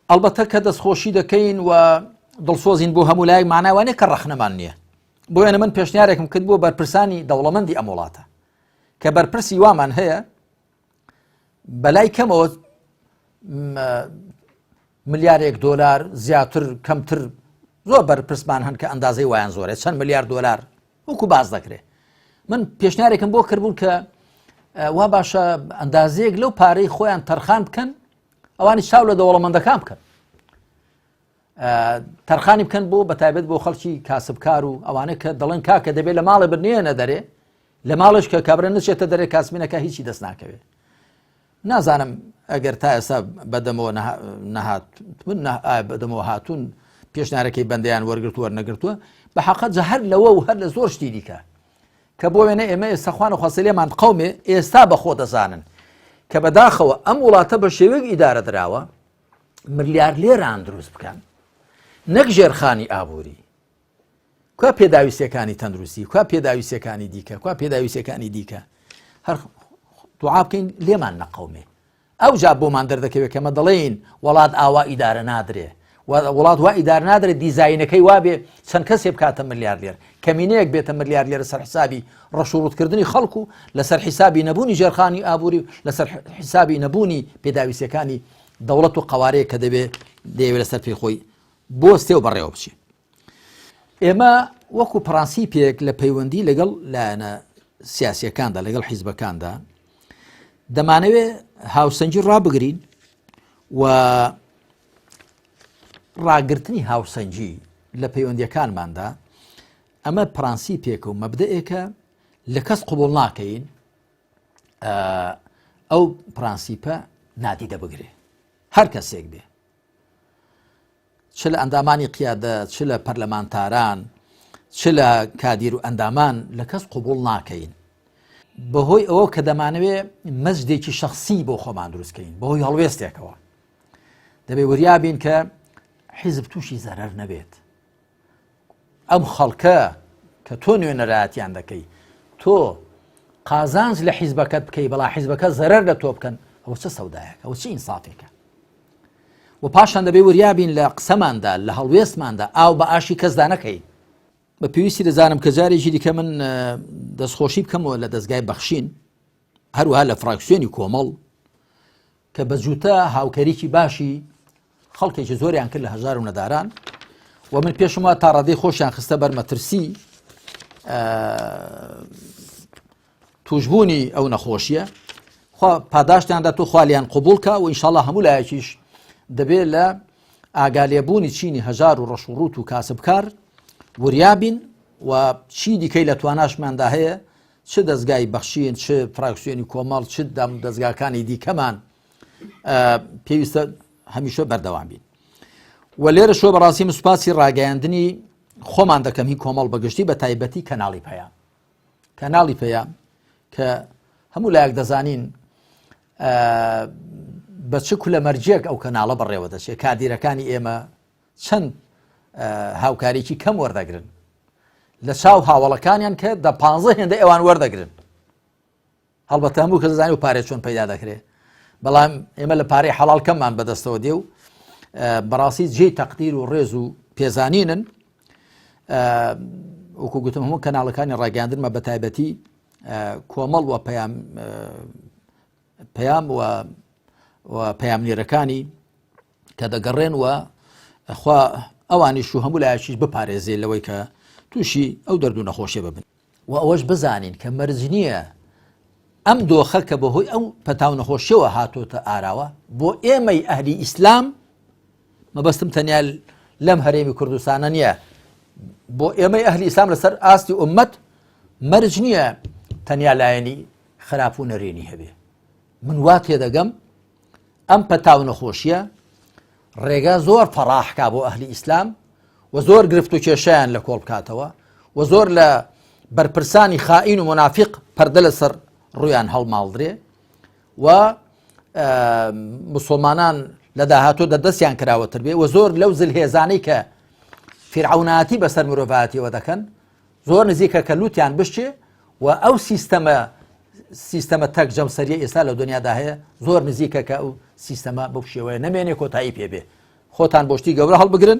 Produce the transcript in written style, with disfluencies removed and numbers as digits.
ئەڵبەتە کە دەستخۆشی دەکەین و دڵسۆزین بۆ هەموو لایەک مانای وانە کە ڕەخنەمان نییە. بۆیە من پێشنیارێکم کرد بۆ بەرپرسانی دەوڵەمەندی ئەم وڵاتە کە بەرپرسی وامان هەیە بەلای کەمەوە ملیارێک دۆلار زیاتر کەمتر زۆر بەرپرسمان هەن کە ئەندازەی وایان زۆرە چەند ملیار دۆلار وەکو باس دەکرێت من پێشنیارێکم بۆ کردبوون کە وا باشە ئەندازەیەک لەو پارەی خۆیان تەرخان بکەن ئەوانی چاو لە دەوڵەمەندەکان بکەن تەرخانی بکەن بۆ بەتایبەت بۆ خەڵکی کاسبکار و ئەوانە کە دەڵێن کاکە دەبێت لە ماڵێ بنێنە دەرێ لە ماڵش کە کابرا نچێتە دەرێ کاسمینەکە هیچی دەست ناکەوێت نازانم ئەگەر تا ئێستا بەدەمەوە نەهات من بەدەمەوە هاتوون پێشنارەکەی بەندیان وەرگرت وەرنەگرتووە بە حەقە جە هەر لەوە و هەر لە زۆر شتی دیکە کە بۆ وێنە ئێمە ئێستا خوانە خواستە لێمان قومێ ئێستا بە خۆ دەزانن کە بەداخەوە ئەم وڵاتە بە شێوەیەک ئیدارە دراوە ملیار لێران دروست بکەن نەک ژێرخانی ئابووری کوا پێداویستیەکانی تەندروستی کوا پێداویستیەکانی دیکە کوا پێداویستیەکانی دیکە هەر دوعا بکەین لێمان نەقەومێ ئەو جا بۆمان دەردەکەوێت کەمە دەڵێین وڵات ئاوا ئیدارە نادرێ وڵات وا ئیدار نادرێت دیزینەکەی وابێ چەند کەسێ بکاتە ملیاردێر کەمینەیەک بێتە ملیار لێرە سەر حسابی ڕەشوڕوتکردنی خەڵک و لەسەر حیسابی نەبوونی ژێرخانی ئابووری و لەسەر حیسابی نەبوونی پێداویستیەکانی دەوڵەت و قوارەیە کە دەبێ دەیەوێت لەسەر پێی خۆی بۆستێ و بەڕێوە بچێ. ئێمە وەکو پرانسیپێک لە پەیوەندی لەگەڵ لایەنە سیاسیەکاندا لەگەڵ حیزبەکاندا دەمانەوێ هاوسەنگی ڕابگرین و ڕاگرتنی هاوسەنگی لە پەیوەندیەکانماندا ئەمە پرانسیپێکە و مەبدەئێکە لە کەس قوبڵ ناکەین ئەو پرانسیپە نادیدە بگرێ هەر کەسێک بێ چ لە ئەندامانی قیادە، چ لە پەرلەمانتاران، چ لە کادیر و ئەندامان لە کەس قبوڵ ناکەین. بەهۆی ئەوە کە دەمانەوێ مەجدێکی شەخسی بۆ خۆمان دروست کەین، بەهۆی هەڵوێستێکەوە. دەبێ وریا بین کە حیزب تووشی زەرەر نەبێت. ئەم خەڵکە کە تۆ نوێنەرایەتیان دەکەی تۆ قازانج لە حیزبەکەت بکەی بەڵا حیزبەکە زەرەر لە تۆ بکەن ئەوە چ سەودایەک ئەوە چ ئینسافێکە و پاشان دەبێ وریابین لە قسەماندا لە هەڵوێستماندا ئاو بە ئاشی کەسدا نەکەین بە پێویستی دەزانم کە جارێکی دیکە من دەستخۆشی بکەمەوە لە دەستگای بەخشین هەروەها لە فراکسیۆنی کۆمەڵ کە بە جووتە هاوکەریی باشی خەڵکێکی زۆریان کرد لە هەژار و نەداران و من پێشم وا تا ڕادەی خۆشیان خستە بەر مەترسی توشببوونی ئەو نەخۆشیە خوا پاداشتیاندا تۆ خوالیان قوبولکە و ئینشاءاللە هەموو لایەکیش دەبێت لە ئاگالێبوونی چینی هەژار و ڕەشوڕوت و کاسبکار وریابین و چی دیکەی لە تواناشماندا هەیە چ دەستگای بەخشین چ فراکسیۆنی کۆمەڵ چ دەم دەستگاکانی دیکەمان پێویستە هەمیشە بەردەوام بین و لێرە شۆ بەڕاستی من سوپاسی ڕاگەیاندنی خۆمان دەکەم هی کۆمەڵ بەگشتی بە تایبەتی کەناڵی پەیام کەناڵی پەیام کە هەموو لایەک دەزانین بە چ کولە مەرجێک ئەو کەناڵە بەڕێوە دەچێت کادیرەکانی ئێمە چەند هاوکاریی کەم وەردەگرن لە چاو هاوڵەکانیان کە دە پ هێندە ئەوان وەردەگرن هەڵبەتە هەموو کەس دەزانێت پارە چۆن پەیدا دەکرێت بەڵام ئێمە لە پارەی حەڵال کەممان بەدەستەوە دێ و بەڕاستی جێی تەقدیر و ڕێز و پێزانینن وەکو گوتم هەموو کەناڵەکانی ڕاگەاندنمە بە تایبەتی کۆمەڵ و پەیام پەیام و و پەیامنێرەکانی کە دەگەڕێن و خوا ئەوانیش و هەموو لایەکیش بپارێزێ لەوەی کە تووشی ئەو دەرد و نەخۆشیە ببن. وە ئەوەش بزانین کە مەرج نییە ئەم دۆخە کە بەهۆی ئەو پەتا و نەخۆشیەوە هاتۆتە ئاراوە بۆ ئێمەی ئەهلی ئیسلام مەبەستم تەنیا لەم هەرێمی کوردستانە نییە بۆ ئێمەی ئەهلی ئیسلام لەسەر ئاستی ئومەت مەرج نییە تەنیا لایەنی خراپ و نەرێنی هەبێ من وا تێدەگەم ئەم پەتا و نەخۆشیە ڕێگا زۆر فەراحکا بۆ ئەهلی ئیسلام و زۆر گرفت و کێشیان لە کۆڵ بکاتەوە و زۆر لە بەرپرسانی خائین و منافق پەردە لەسەر ڕویان هەڵماڵدرێ و مسلمانان لە داهاتوو دە دەستیان کراوەتر بێ و زۆر لەو زلهێزانەی کە فیرعوناتی بەسەر مرۆڤاتیەوە دەکەن زۆر نزیکە کە لوتیان بشکێ و ئەو سیستەمە سیستەمە تەک جەمسەریە ئێستا لە دنیادا هەیە زۆر نزیکە کە ئەو سیستەمە بەو شێوەیە نەمێنێ کۆتایی پێبێ. خۆتان بۆشتی گەورە هەڵبگرن.